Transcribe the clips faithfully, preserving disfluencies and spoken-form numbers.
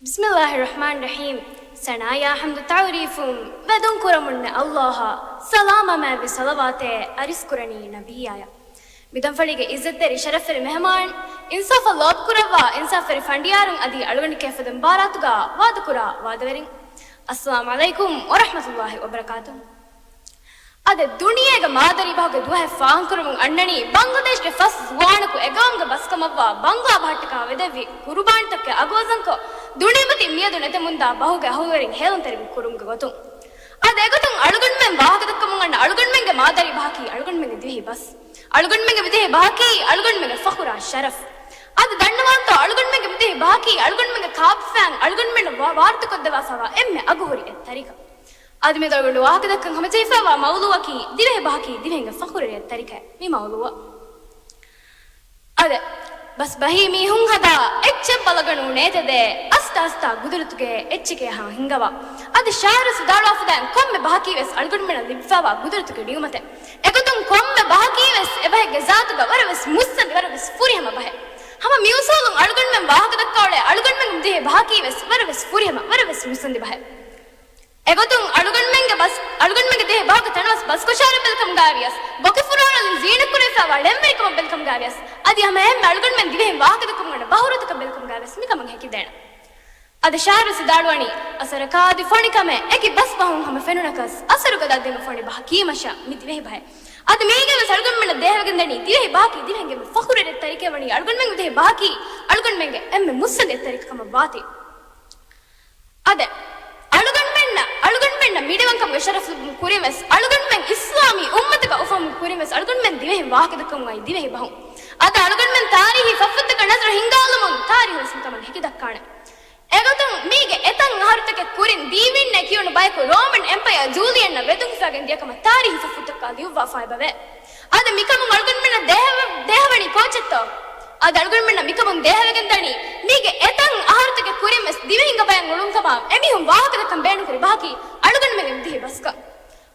ބިސްމިއްލާހި ރަޙްމާނި ރަޙީމް. ސަނާޔާ ޙަމްދު ތަޢުރީފުން ވެދުން ކުރަމުންނެ އައްލާހަށް، ސަލާމާ މާތްވި ޞަލަވާތެއް އަރިސް ކުރަނީ ނަބިއްޔާޔަށް. މިދަންފަޅީގެ ޢިއްޒަތްތެރި ޝަރަފްވެރި މެހެމާން، އިންސާފަށް ލޯބި ކުރައްވާ އިންސާފްވެރި ފަނޑިޔާރުން އަދި އަޅުގަނޑު ކެފަދުން ބާރާތުގަ ވާދަކުރާ ވާދަވެރިން، އައްސަލާމު ޢަލައިކުމް ވަރަޙްމަތުﷲި ވަބަރަކާތުހު. އަދި ދުނިޔޭގެ މާދަރީ ބަހުގެ ދުވަހެއް ފާހަގަކުރަމުން އަންނަނީ، ބަންގްލަދޭޝްގެ ފަސް ޒުވާނަކު އެގައުމުގެ ބަސްކަމަށްވާ ބަންގްލާ ބަހައްޓަކާ ވެދެއްވި ޤުރުބާންތަކުގެ އަގުވަޒަންކޮށް، ދުނިޔެމަތީ މިއަދު ނެތެމުންދާ ބަހުގެ އަހުލުވެރިން ހޭލުންތެރިވުން ކުރުމުގެ ގޮތުން. އަދި އެގޮތުން އަޅުގަނޑުމެން ވާހަކަދައްކަމުން އަންނަ އަޅުގަނޑުމެންގެ މާދަރީ ބަހަކީ އަޅުގަނޑުމެންގެ ދިވެހި ބަސް. އަޅުގަނޑުމެންގެ ދިވެހި ބަހަކީ އަޅުގަނޑުމެންގެ ފަޚުރާ ޝަރަފް. އަދި ދަންނަވާންތޯ، އަޅުގަނޑުމެންގެ ދިވެހި ބަހަކީ އަޅުގަނޑުމެންގެ ކާބަފައިން އަޅުގަނޑުމެންނަށް ވާ-، ވާރުތުކޮށްދެއްވާފައިވާ އެންމެ އަގުހުރި އެއް ތަރިކަ. އަދި މިއަދު އަޅުގަނޑު ވާހަކަދައްކަން ހަމަޖެހިފައިވާ މައުޟޫއަކީ ދިވެހި ބަހަކީ ދިވެހިންގެ ފަޚުރުވެރި އެއް ތަރިކައެއް. މި މައުޟޫއަށް. އަދި ބަސް ބަހީ މީހުން ހަދާ އެއްޗެއް ބަލަގަނޫ ނޭތެދޭ، އަސްތަ އަސްތާ ގުދުރަތުގެ އެއްޗެކޭ ހާ ހިންގަވާ. އަދި ޝާއިރު ސިދާޅުވާފަދައިން ކޮންމެ ބަހަކީވެސް އަޅުގަނޑުމެންނަށް ލިބިފައިވާ ގުދުރަތުގެ ނިޢުމަތެއް. އެގޮތުން ކޮންމެ ބަހަކީވެސް އެބަހެއްގެ ޒާތުގަ ވަރަށްވެސް މުއްސަނދި، ވަރަށްވެސް ފުރިހަމަ ބަހެއް. ހަމަ މިއުސޫލުން އަޅުގަނޑުމެން ވާހަކަދައްކާއުޅޭ އަޅުގަނޑުމެންގެ ދިވެހި ބަހަކީވެސް ވަރަށްވެސް ފުރިހަމަ، ވަރަށްވެސް މުއްސަނދި ބަހެއް. އެގޮތުން އަޅުގަނޑުމެންގެ ބަސް، އަޅުގަނޑުމެންގެ ދިވެހި ބަހުގެ ތަނަވަސް ބަސްކޮށާރަ ބެލިކަމުގައިވިޔަސް، ބޮކިފުރާނަލިން ޒީނަތްކުރެވިފައިވާ ޅެންވެރިކަމަށް ބެލިކަމުގައިވިޔަސް، އަދި ހަމައެހެންމެ އަޅުގަނޑުމެން ދިވެހިން ވާހަކަދައްކަމުން އަންނަ ބަހުރުތަކަށް ބެލިކަމުގައިވިޔަސް މިކަމަށް ހެކިދޭނެ. އަދި ޝާއިރު ސިދާޅުވަނީ، އަސަރަކާ އަދި ފޮނިކަމެއް އެކި ބަސް ބަހުން ހަމަ ފެނުނަކަސް، އަސަރުގަ ދަށްދިނު ފޮނި ބަހަކީމަށާ މި ދިވެހި ބަހެއް. އަދި މީގެންވެސް އަޅުގަނޑުމެންނަށް ދޭހަވެގެންދަނީ ދިވެހި ބަހަކީ ދިވެހިންގެ އެންމެ ފަޚުރުވެރި އެއް ތަރިކައެއް ވަނީ އަޅުގަނޑުމެންގެ ދިވެހި ބަހަކީ އަޅުގަނޑުމެންގެ އެންމެ މުއްސަނދި އެއް ތަރިކަ ކަމަށް ވާތީ. އަދި އަޅުގަނޑުމެންނަށް، އަޅުގަނޑުމެންނަށް މިނިވަންކަމުގެ ޝަރަފް ލިބުމުގެ ކުރިންވެސް، އަޅުގަނޑުމެން އިސްލާމީ އުއްމަތަކަށް އުފަހަމުގެ ކުރިންވެސް އަޅުގަނޑުމެން ދިވެހިން ވާހަކަދައްކަމުން އައި ދިވެހި ބަހުން. އަދި އަޅުގަނޑުމެން ތާރީހީ ފަށްފުށްތަކަށް ނަޒަރު ހިންގާލުމުން ތާރީހުވެސް މިކަމަށް ހެކިދައްކާނެ. އެގޮތުން މީގެ އެތައް އަހަރުތަކެއް ކުރިން ދީވިންނޭ ކިޔުނު ބަޔަކު ރޯމަން އެމްޕަޔަރ ޖޫލިއަންނަށް ވެދުން ހިފާގެން ދިޔަ ކަމަށް ތާރީހީ ފަށްފުށްތަކާ ލިޔުއްވާފައި އެބަވޭ. އަދި މިކަމުން އަޅުގަނޑުމެންނަށް ދޭހަވެ-، ދޭހަވަނީ ކޯޗެއްތޯ؟ އަދި އަޅުގަނޑުމެންނަށް މިކަމުން ދޭހަވެގެން ދަނީ، މީގެ އެތައް އަހަރުތަކެއް ކުރިން ވެސް ދިވެހިންގެ ބަޔަށް އުޅުން ކަމަށް އެމީހުން ވާހަކަދައްކަން ބޭނުންކުރި ބަހަކީ އަޅުގަނޑުމެންގެ ދިވެހި ބަސްކަން.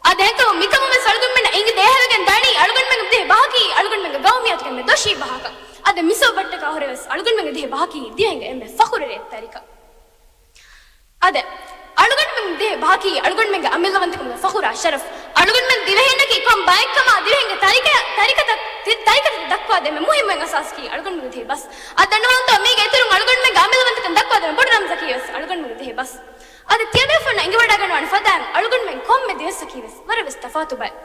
އަދި އެހެންކަމުން މިކަމުން ވެސް އަޅުގަނޑުމެންނަށް އެނގި ދޭހަވެގެން ދަނީ އަޅުގަނޑުމެންގެ ދިވެހި ބަހަކީ އަޅުގަނޑުމެންގެ ގައުމިއްޔާތުގެ އެންމެ ދޮށީ ބަހަކަށް. އަދި މި ސަބަބަށްޓަކާ ހުރެވެސް އަޅުގަނޑުމެންގެ ދިވެހި ބަހަކީ ދިވެހިންގެ އެންމެ ފަޚުރުވެރި އެއް ތަރިކަ. އަދި އަޅުގަނޑުމެން ދިވެހި ބަހަކީ އަޅުގަނޑުމެންގެ އަމިއްލަވަންތަކަމުގެ ފަޚުރާ ޝަރަފް. އަޅުގަނޑުމެން ދިވެހިންނަކީ ކޮން ބައެއްކަމާ ދިވެހިންގެ ތަރިކަ-، ތަރިކަތައް-، ތި-، ތަރިކަތައް ދައްކަވާދޭ އެންމެ މުހިއްމު އަސާސަކީ އަޅުގަނޑުމެންގެ ދިވެހި ބަސް. އަދި ދަންނަވާންތޯ މީގެ އިތުރުން އަޅުގަނޑުމެންގެ އަމިއްލަވަންތަކަން ދައްކަވާދޭ ބޮޑު ރަމްޒަކީ ވެސް އަޅުގަނޑުމެންގެ ދިވެހި ބަސް. އަދި ތިޔަބޭފުޅުންނަށް އެނގިވަޑައިގަންނަވާނެ ފަދައިން އަޅުގަނޑުމެން ކޮންމެ ދިވެއްސަކީ ވެސް ވަރަށް ވެސް ތަފާތު ބައެއް.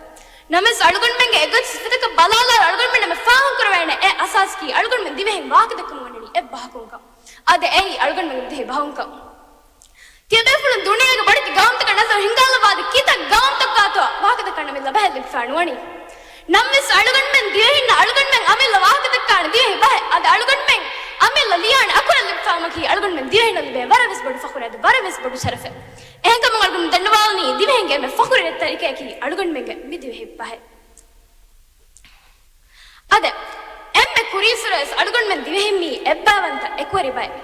ނަމަވެސް އަޅުގަނޑުމެންގެ އެއްގޮތް ސިފަތަކަށް ބަލާލާއިރު އަޅުގަނޑުމެން ނަމަ ފާހަގަކުރެވޭނެ އެއް އަސާސަކީ އަޅުގަނޑުމެން ދިވެހިން ވާހަކަދައްކަމުން އަންނަނީ އެއް ބަހަކުންކަން. އަދި އެއީ އަޅުގަނޑުމެންގެ ދިވެހި ބަހުންކަން. ތިޔަބޭފުޅުން ދުނިޔޭގެ ބޮޑެތި ގައުމުތަކަށް ނަޒަރު ހިންގާލައްވާ އަދި ކިތައް ގައުމުތަކުގާތޯ ވާހަކަދައްކަން އަމިއްލަ ބަހެއް ލިބިފާ ނުވަނީ. ނަމަވެސް އަޅުގަނޑުމެން ދިވެހިންނަށް އަޅުގަނޑުމެން އަމިއްލަ ވާހަކަދައްކާނެ ދިވެހި ބަހެއް. އަދި އަޅުގަނޑުމެން އަމިއްލަ ލިޔާނެ އަކުރެއް ލިބިފާމަކީ އަޅުގަނޑުމެން ދިވެހިންނަށް ލިބޭ ވަރަށް ވެސް ބޮޑު ފަޚުރެއް އަދި ވަރަށް ވެސް ބޮޑު ޝަރަފެއް. އެހެންކަމުން އަޅުގަނޑު ދަންނަވާލަނީ ދިވެހިންގެ އެންމެ ފަޚުރުވެރި ތަރިކައަކީ އަޅުގަނޑުމެންގެ މި ދިވެހި ބަހެއް. އަދި އެންމެ ކުރީއްސުރެވެސް އަޅުގަނޑުމެން ދިވެހިން މީ އެއްބައިވަންތަ އެކުވެރި ބައެއް.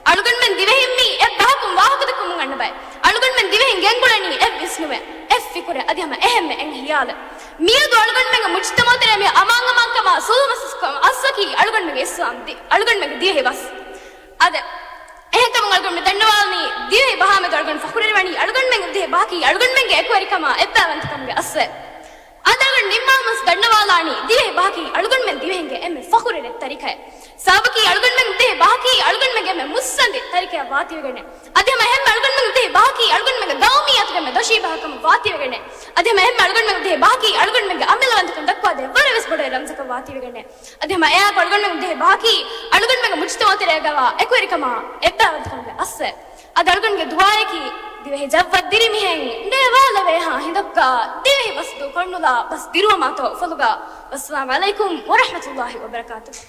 އަޅުގަނޑުމެން ދިވެހިން މީ އެއްބަހަކުން ވާހަކަދައްކަމުން އަންނަ ބައެއް. އަޅުގަނޑުމެން ދިވެހިން ގެންގުޅެނީ އެއް ވިސްނުމެއް، އެއް ފިކުރެއް އަދި ހަމަ އެހެންމެ އެއް ހިޔާލެއް. މިއަދު އަޅުގަނޑުމެންގެ މުޖުތަމަޢުތެރޭ މި އަމާން އަމާންކަމާ ސުލުހުމަސްކަމާ އަސްލަކީ އަޅުގަނޑުމެންގެ އިސްލާމް ދީ، އަޅުގަނޑުމެންގެ ދިވެހި ބަސް. އަދި އެހެންކަމުން އަޅުގަނޑު ދަންނަވާލަނީ ދިވެހި ބަހާ މެދު އަޅުގަނޑު ފަޚުރުވެރިވަނީ އަޅުގަނޑުމެންގެ ދިވެހި ބަހަކީ އަޅުގަނޑުމެންގެ އެކުވެރިކަމާ އެއްބައިވަންތަކަމުގެ އަސްލެއް. އަދި އަޅުގަނޑު ނިންމާލަމުން ދަންނަވާލާނީ ދިވެހި ބަހަކީ އަޅުގަނޑުމެން ދިވެހިންގެ އެންމެ ފަޚުރުވެރި ތަރިކައެއް. ސަބަބަކީ އަޅުގަނޑުމެން ދިވެހި ބަހަކީ އަޅުގަނޑުމެންގެ އެންމެ މުއްސަނދި ތަރިކައަށް ވާތީވެގެންނޭ. އަދި ހަމަ އެހެންމެ އަޅުގަނޑުމެން ދިވެހި ބަހަކީ އަޅުގަނޑުމެންގެ ގައުމިއްޔާތުގެ އެންމެ ދޮށީ ބަހަކަށް ވާތީވެގެންނޭ. އަދި ހަމަ އެހެންމެ އަޅުގަނޑުމެން ދިވެހި ބަހަކީ އަޅުގަނޑުމެންގެ އަމިއްލަވަންތަކަން ދައްކަވާދޭ ވަރަށް ވެސް ބޮޑު ރަމްޒަކަށް ވާތީވެގެންނޭ. އަދި ހަމަ އެއާއެކު އަޅުގަނޑުމެން ދިވެހި ބަހަކީ އަޅުގަނޑުމެންގެ މުޖުތަމަޢުތެރޭގަވާ އެކުވެރިކަމާ އެއްބައިވަންތަކަމުގެ އަސްލެއް. އަދި އަޅުގަނޑުގެ ދުޢާއަކީ ދިވެހި ޖައްވަށް ދިރިމިހެން ނޭވާލެވޭހާ ހިނދަކުގާ ދިވެހި ބަސް ދޫކޮށްނުލާ ބަސް ދިރުވަމާތޯ އުފަލުގާ. ވައްސަލާމް ޢަލައިކުމް ވަރަޙްމަތުﷲި ވަބަރަކާތުހު.